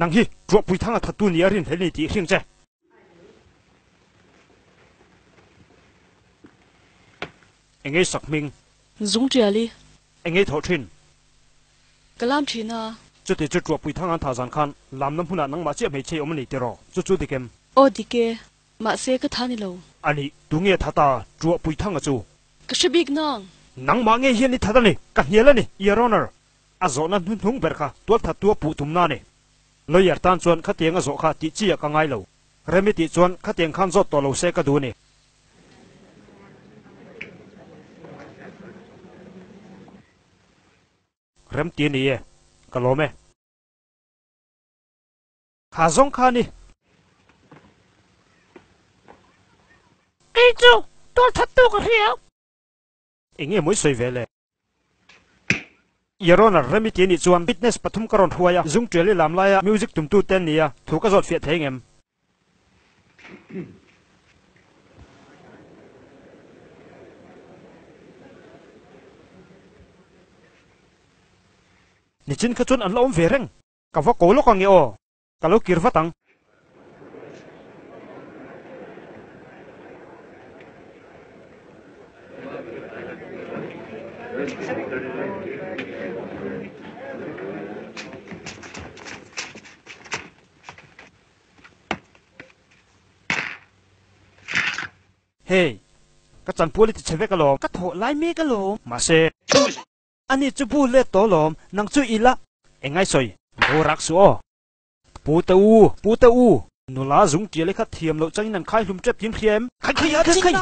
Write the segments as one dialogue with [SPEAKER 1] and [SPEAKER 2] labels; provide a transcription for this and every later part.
[SPEAKER 1] Nang hi Ruahpui thang a thattu ni a rinhlel ni tih hring che. Engei sak hming.
[SPEAKER 2] Zung tial i.
[SPEAKER 1] Engei thawh thin.
[SPEAKER 2] Ka lam thin a.
[SPEAKER 1] Chuti chu Ruahpui thang an thah zan khan lamna hmunah nangmah chiah hmeichhe i awm a ni tiraw? Chu chu dik em?
[SPEAKER 2] Aw dik e. Mahse ka tha ni lo.
[SPEAKER 1] A nih, tunge tha ta Ruahpui thanga chu?
[SPEAKER 2] Ka hre bik nang.
[SPEAKER 1] Nangmah ngei hian i that a ni. Ka hnial a ni, Your Honour. A zawhna hnuhnung ber kha tualthattu a puh tumna a ni. Lawyer tan chuan khatiang a zawh kha tih chi ah ka ngai lo. Remi tih chuan khatiang khan zawt tawh lo se ka duh a ni. Rem ti a ni e, ka lawm e. Kha zawng kha a ni.
[SPEAKER 3] Kei chu tualthattu ka hria.
[SPEAKER 1] Eng nge mawi sawi ve le? Your Honour, rem i ti anih chuan witness pathum ka rawn hruai a, zung tial i lam laia music tumtu te an ni a, thu ka zawt fiah thei ngem? Nichin kha chuan an la awm ve reng. Ka va ko lawk ange aw, ka lo kir vat ang. Hey, ka chanpual i ti chhe vek alawm.
[SPEAKER 3] Ka thawh lai mek alawm.
[SPEAKER 1] Mahse.
[SPEAKER 3] Ani chu bu let tawh lawm, nang chu i la.
[SPEAKER 1] Engai sawi, lo rak suh aw. Pu te u, pu te u, nula zung tial i kha thiam loh changin an khai hlum tep thin hria em?
[SPEAKER 3] Khai khai khai khai!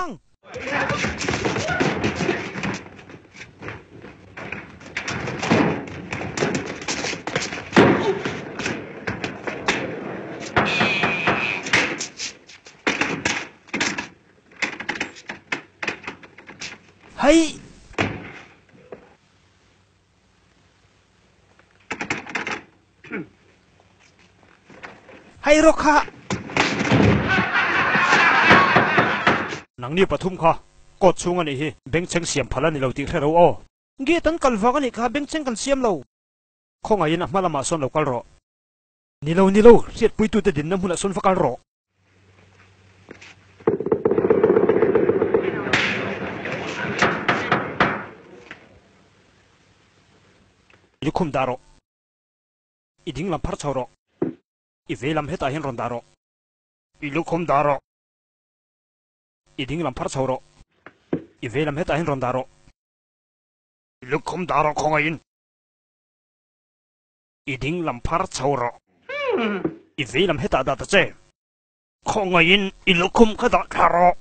[SPEAKER 3] Hei! Hei rawk kha!
[SPEAKER 1] Nangni pathum kha court chhung a nih hi, bengchheng siam phal a ni lo tih hre ro aw.
[SPEAKER 3] Gate an kal vang a nih kha, bengchheng kan siam lo.
[SPEAKER 1] Khawngaihin a hma lamah sawn lo kal rawh. Ni lo, ni lo, hriatpuitute dinna hmunah sawn va kal rawh. Lukhum dah rawh. I ding lam phar chho rawh. I vei lam hetah hian rawn dah rawh. I lukhum dah rawh. I ding lam phar chho rawh. I vei lam hetah hian rawn dah rawh. I lukhum dah rawh khawngaihin. I ding lam phar chho rawh. I vei lam hetah dah ta che. Khawngaihin i lukhum kha dah thla rawh.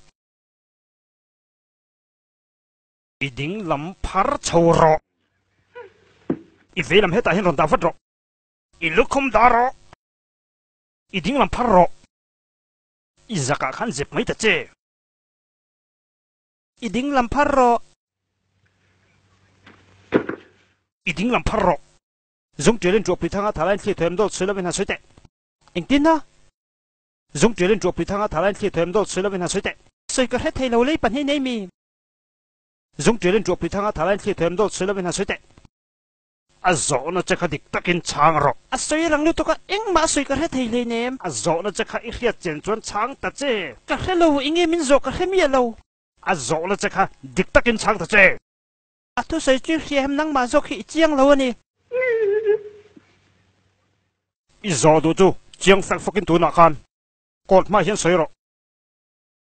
[SPEAKER 1] I ding lam phar chho rawh. I vei lam hetah hian rawn dah vat rawh. I lukhum dah rawh. I ding lam phar rawh. I zakah khan zep mai ta che.
[SPEAKER 3] I ding lam phar rawh.
[SPEAKER 1] I ding lam phar rawh. Zung tialin Ṭuahpui thanga thalaiin thli thuaim dawt sawi lovin han sawi teh. Engtin a? Zung tialin Ṭuahpui thanga thalaiin thli thuaim dawt sawi lovin han sawi teh.
[SPEAKER 3] Sawi ka hre thei lo lei pahnih nei mi.
[SPEAKER 1] Zung tialin Ṭuahpui thanga thalaiin thli thuaim dawt sawi lovin han sawi teh. A zawhna che kha dik takin chhang rawh.
[SPEAKER 3] A sawi rang lutuk a, engmah a sawi ka hre thei hleinem.
[SPEAKER 1] A zawhna che kha i hriat chen chuan chhang ta che.
[SPEAKER 3] Ka hre lo, enge min zawh ka hre miah lo.
[SPEAKER 1] A zawhna che kha dik takin chhang ta che.
[SPEAKER 3] A thusawi chu hriahem nangmah zawk hi i chiang lo a ni.
[SPEAKER 1] I zawh duh chu chiang fek fawkin tunah khan court hmah hian sawi rawh.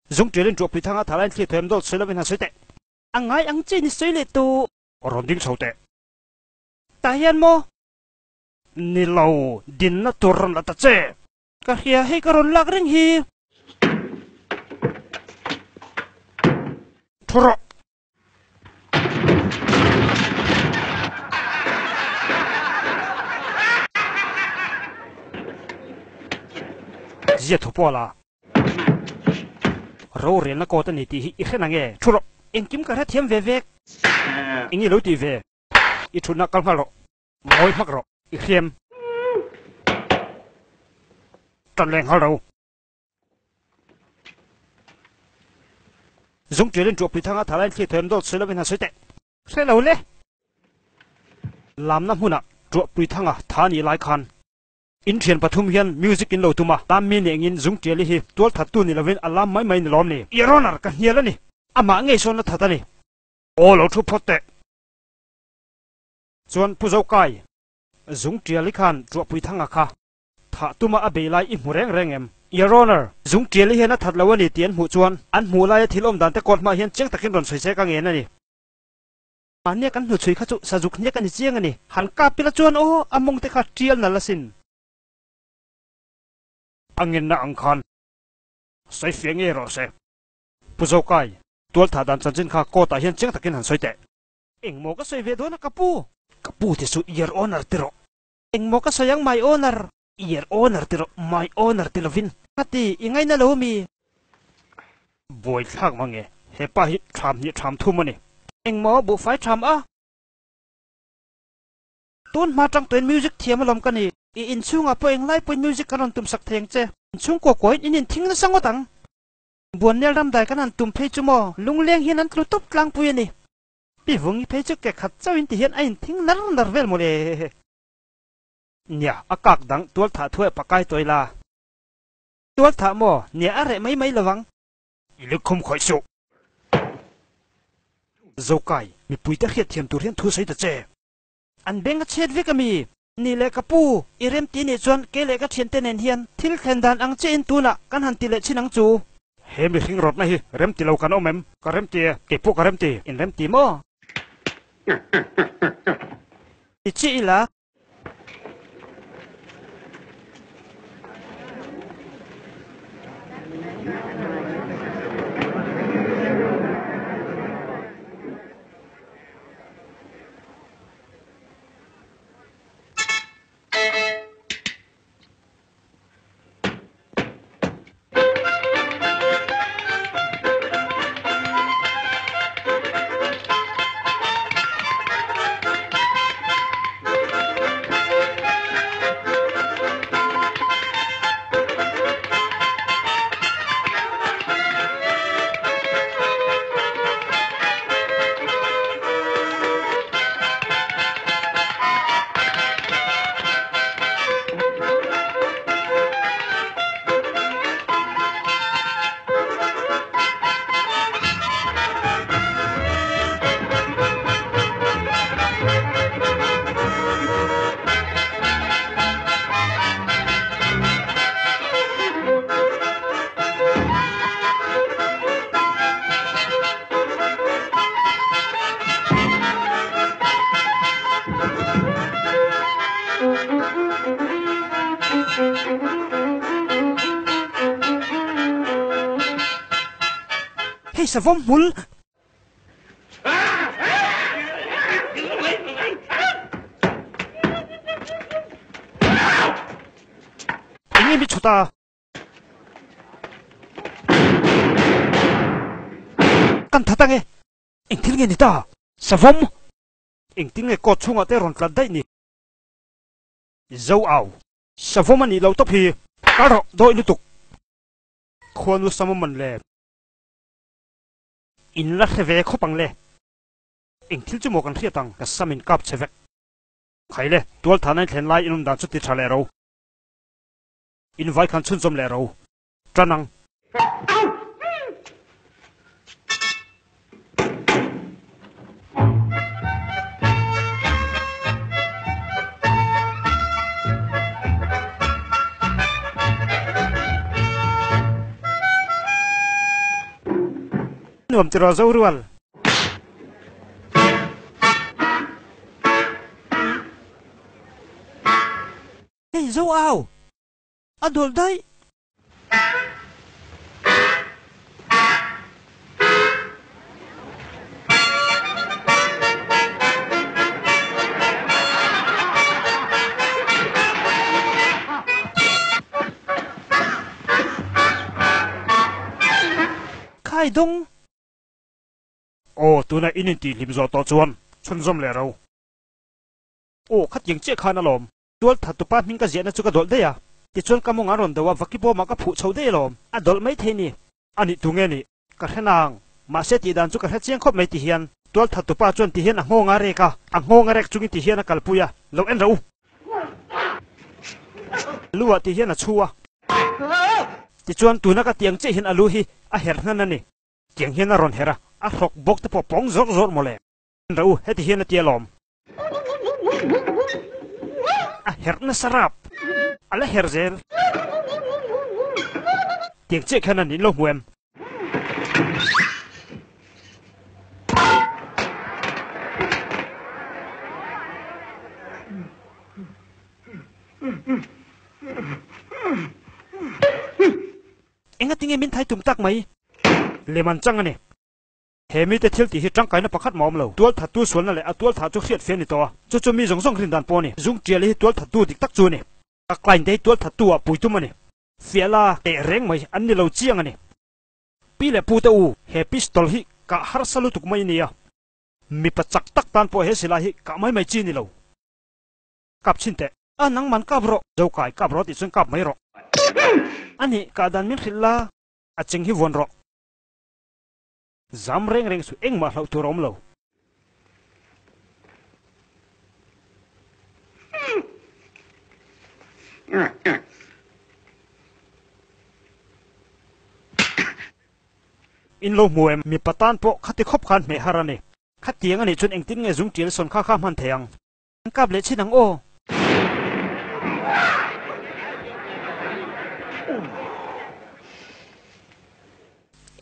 [SPEAKER 1] Zung tialin Ṭuahpui thanga thalaiin thli thuaim dawt sawi lovin han sawi teh.
[SPEAKER 3] A ngai ang chin i sawi leh tu.
[SPEAKER 1] Rawn ding chho teh.
[SPEAKER 3] Tah hian maw?
[SPEAKER 1] Ni lo, dinna tur rawn la ta che.
[SPEAKER 3] Ka hria, hei ka rawn lak reng hi.
[SPEAKER 1] Thu rawh. Zia thu pawh la. Rorelna court a ni tih hi i hre nange? Thu rawh.
[SPEAKER 3] Engkim ka hrethiam ve vek.
[SPEAKER 1] Eng i lo tih ve? I thutna kal nghal rawh. Ngawi hmak rawh. I hriam. Tan leh nghal ro. Zung tialin Ṭuahpui thanga thalaiin thli thuaim dawt sawi lovin han sawi teh.
[SPEAKER 3] Hre lo le.
[SPEAKER 1] Lamna hmunah Ṭuahpui thanga tha nih lai khan. In thian pathum hian music in lo tum a, lam mi nengin zung tiali hi tual thattu ni lovin a lam mai mai ni lawm ni? Your Honor, ka hnial a ni. Amah ngei sawn a that a ni. Aw lo thu phawt teh. Chuan Pu Zokai, zung tiali khan Tuahpui Thanga kha thah tuma a bei lai i hmu reng reng em? Your Honor, zung tiali hian a that lo a ni tih an hmuh chuan an hmuh laia thil awm dan te court hmaah hian chiang takin rawn sawi se ka ngen a ni. Mahnia kan hnuchhui kha chu sazuk hniak a ni chiang a ni. Han kap ila chuan aw, a mawng te kha tial nalh asin. A ngenna ang khan sawi fiah ngei rawh se. Pu Zokai, tual thah dan chanchin kha court ah hian chiang takin han sawi teh. Engmaw ka sawi ve dawn a ka pu? Ka pu te chu Your Honour ti rawh. Engmaw ka sawi ang My Honour? Your Honour ti rawh, My Honour ti lovin. Ka ti, i ngaina lo mi? Buaithlak mang e, he pa hi tham hnih tham thum a ni. Engmaw buhfai tham a? Tun hma tang tuin music thiam alawm ka ni. I inchhungah pawh englai pawhin music kan rawn tumsak thei ang che. Inchhungkua kuain in inthing nasa ngawt ang. Buannel ramdai kan han tum phei chu maw, lungleng hian an tlu tawp tlangpui a ni. Pi Vungi phei chu ke khat chauhin ti hian a inthing nar nar vel mawle. Nia, a kak dang tual thah thuai pakai tawi la. Tual thah maw? Nia a reh mai mai lovang. I lukhum khawih suh. Zokai, mipuite hriat thiam tur hian thu sawi ta che. An beng a chhiat vek a mi? Ni leh ka pu, i remti nih chuan kei leh ka thiante nen hian thil thlen dan ang chiahin tunah kan han ti leh chin ang chu. He mihring rawtna hi remti lo kan awm em? Ka remti e, kei pawh ka remti. In remti maw? Ti chiah ila. Hei savawm hmul. Enge mi chhuta? Kan that ange. Engthil nge ni ta? Savawm! Engtin nge court chhungah te rawn tlat daih ni? Zo au. Savawm a nih loh tawp hi. Kal rawh, dawih lutuk. Khuanu sam man le. In la hre ve khawp ang le. Engthil chu maw kan hriat ang? Ka sam in kap che vek. Khai le, tual thahna in thlen lai in awm dan chu ti tha leh ro. In vai khan chhunzawm leh ro. Tan ang. Nuam tiraw zo rual. Hei zo au! A dawlh daih. Khai dawng. Aw, tuna in intihhlim zawh tawh chuan chhunzawm leh ro. Aw, khatiang chiah khan alawm. Tual that tupa hming ka ziahna chu ka dawlh daih a, tichuan ka mawng a rawn do a, vaki bawmah ka phuh chho daih alawm. A dawlh mai thei ni. A nih tu nge nih? Ka hre nang. Mahse tih dan chu ka hre chiang khawp mai ti hian. Tual that tupa chuan ti hian a nghawng a rek a, a nghawng a rek chungin ti hian a kalpui a, lo en rawh u. Lu ah ti hian a chhu a. Tichuan tuna ka tiang chiah hian a lu hi a herh hnan a ni. Tiang hian a rawn herh a, a hrawk bawk te pawh pawng zawr zawr mawle. Ra u, heti hian a ti alawm. A herh nasa rap. A la herh zel. Tiang chiah khian a nih lo hmu em? Engatinge min thai tum tak mai? Lem an chang a ni. He mite thil tih hi tangkaina pakhat mah awm lo. Tual thattu sualna leh a tual thah chu hriat fian ni tawh a. Chu chu mi zawng zawng rin dan pawh a ni. Zung tial hi tual thattu dik tak chu a ni. Ka client te hi tual thattu ah pui tum a ni. Fiah la teh reng mai an ni lo chiang a ni. Pi leh pu te u, he pistol hi kah harsa lutuk mai a ni a. Mipa chak tak tan pawh he silai hi kah mai mai chi a ni lo. Kap chhin teh. A nangman kap rawh. Zokai kap rawh tih chuan kap mai rawh. A nih, kah dan min hrilh la, a cheng hi vuan rawh. Zam reng reng chu engmah hlauh tur a awm lo. In lo hmu em? Mipa tan pawh khati khawp khan hmeh har a ni. Khatiang a nih chuan engtin nge zung tial sawn kha kha hman thei ang? An kap leh chin ang aw.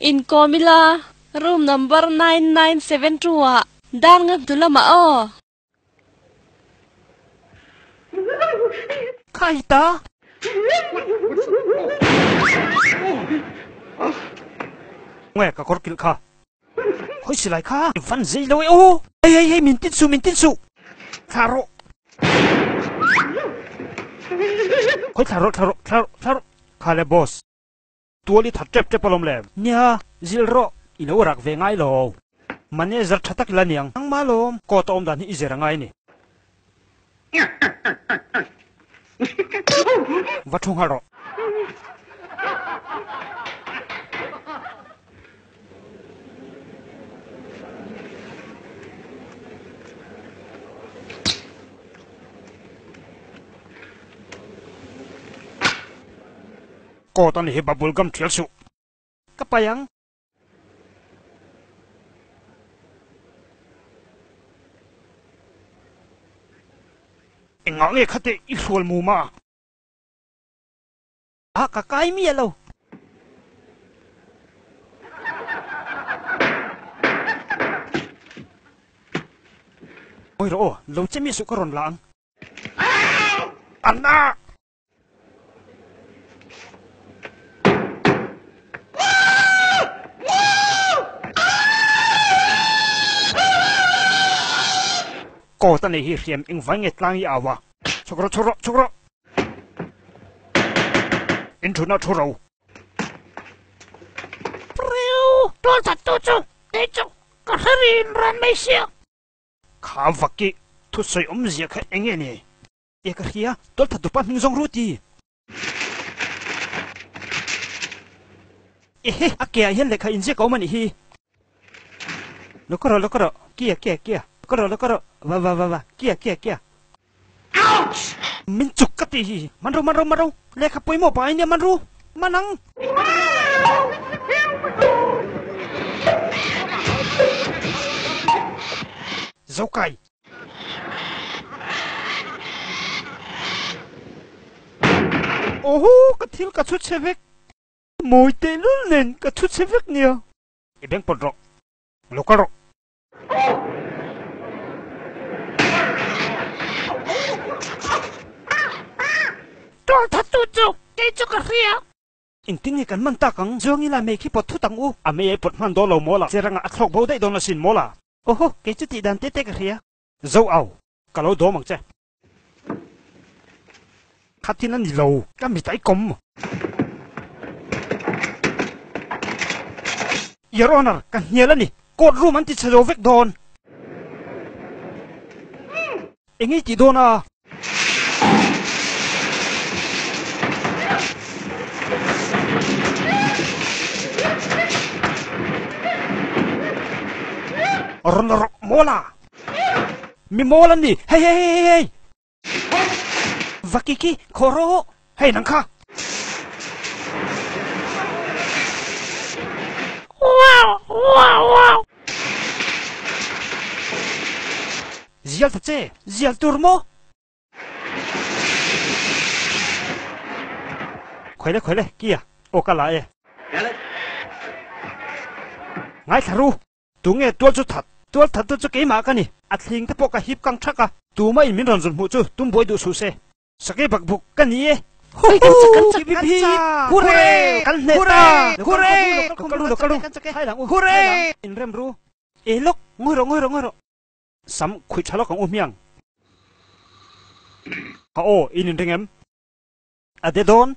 [SPEAKER 2] Inkawm ila, room number 9972 ah dar nga hnu lamah aw.
[SPEAKER 1] Khai ta! Nge ka kawr kilh kha. Khawi silai kha i van zei lo e aw. Hei hei hei min tin suh min tin suh. Thla rawh. Khawi thla rawh thla rawh thla rawh thla rawh. Kha le boss. Tual i that tep tep alawm le. Nia zilh rawh i lo rak ve ngai lo. Manager tha tak ila niang. Nangmah lawm. Court a awm dan hi i zir a ngai a ni. Va thu nghal rawh. Court a ni hi bubble gum thial suh. Ka pai ang. Engah nge khate i hrual mum a? A ka kai miah lo. Awi rawh aw, lo che miah suh ka rawn la ang. Anna! Court a nei hi hriam engvai nge tlang i au a? Chhuk rawh, chhuk rawh, chhuk rawh! In thutna thu ro. Priu, tual thattu chu kei chu ka hre rin ran mai sia. Kha vaki thusawi awmzia kha eng nge ni? E ka hria, tualthat dupa hming zawng ru ti. Ehe, a ke ah hian lehkha inziak a awm a nih hi. Lo ka rawh, lo ka rawh, kia, kia, kia, lo ka rawh, lo ka rawh, va, va, va, va, kia, kia, kia. Ouch! Min chuk ka tih hi. Man ru, man ru, man ru, lehkha pawimawh pangai nia man ru, man ang. Zokai. Aww ka thil ka chhu chhe vek. Mawi tehlul nen ka chhu chhe vek nia. I beng pawt rawh. Lo kal rawh. Tual that tu chu kei chu ka hria. Engtin nge kan man tak ang? Zuang ila mei khi pawt thut ang u. A mei ai pawt hman dawn lo maw la? Cheranga a thlawk bo daih dawn asin maw la? Oho, kei chu tih dan te te ka hria. Zo au, ka lo dawm ang che. Khatin a ni lo, ka mit ai kawm. Your Honour, ka hnial a ni. Court room an ti chhe zo vek dawn. Eng ei tih dawn a? Rawn la rawh mawl a! Mi mawl an ni! Hei hei hei hei! Vakiki, khaw rawh! Hei nang kha! Zial ta che, zial tur maw? Khawi le, khawi le, kia, aw ka la e. Ngaithla ru, tunge tual chu that? Tual that tu chu keimah ka ni, a thling te pawh ka hip kang thak a, tumah in min rawn zun hmuh chu tum buai duh suh se. Sakei bak buk ka ni e.
[SPEAKER 2] Hui kan chak kan chak kan chak.
[SPEAKER 1] Hurray! Kan hneh ta! Hurray! Lo kal ru lo kal ru hai lang u hai lang in rem ru. E lawk ngawi rawh ngawi rawh ngawi rawh. Sam khuih tha lawk ang u hmiang. Ha aw in inring em? A de dawn.